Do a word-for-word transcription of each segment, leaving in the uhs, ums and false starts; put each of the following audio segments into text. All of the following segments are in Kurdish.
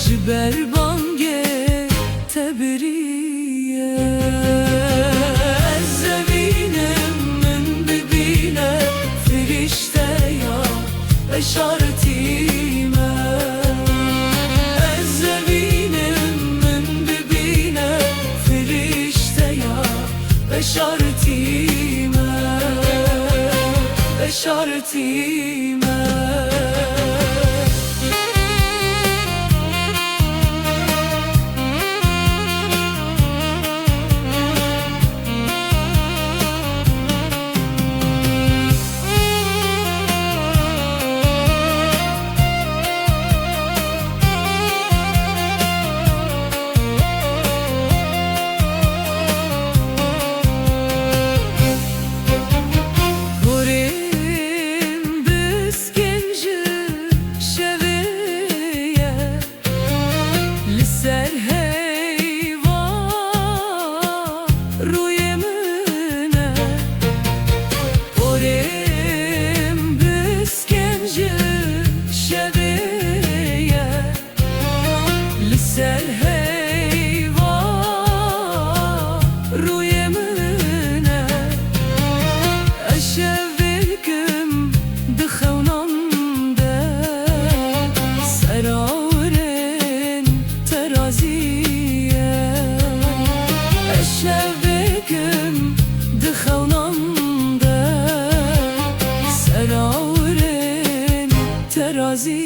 Ji ber bangê te biriye. Ez evînim min bibîne, firîşteya beşartî me. Ez evînim min bibîne, firîşteya beşartî me. Beşartî me. Borên biskin ji şevê ye, li ser heyva rûyê min e. Borên biskin ji şevê ye, li ser heyva rûyê min e. Ez şevê dikim di xewnan de, sera wirên terazî ye. Ez şevê dikim di xewnan de, sera wirên terazî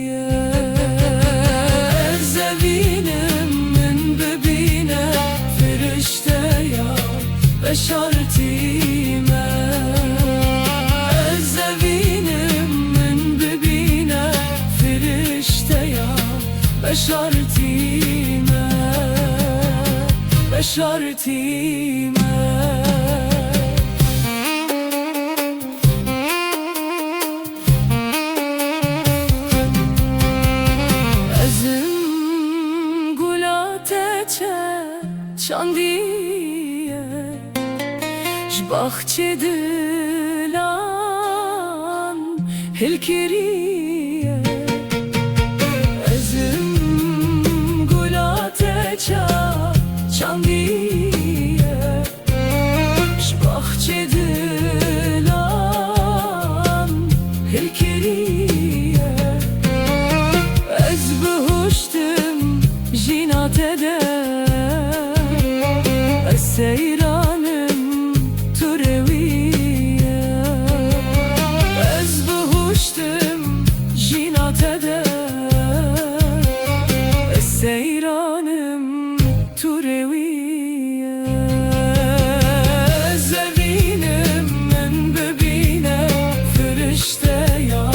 ye. Ez evînim min bibîne, firişteya beşartî me. Ez evînim min bibîne, firişteya beşartî me. Beşartî me. Ez im gula te çe-, çandiye, ji baxçê dilan hilkiriye. Ez im gula te ça-, çandiye, ji baxçê dilan hilkiriye. Ez bihuştim jîna te de, ez seyranim tu rêwiye. Ez bihuştim jîna te de, ez seyranim tu rêwiye. Ez evînim min bibîne, firişteya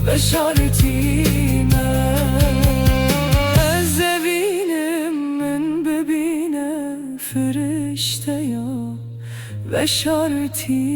beşartî me. Ez evînim min bibîne, firişteya beşartî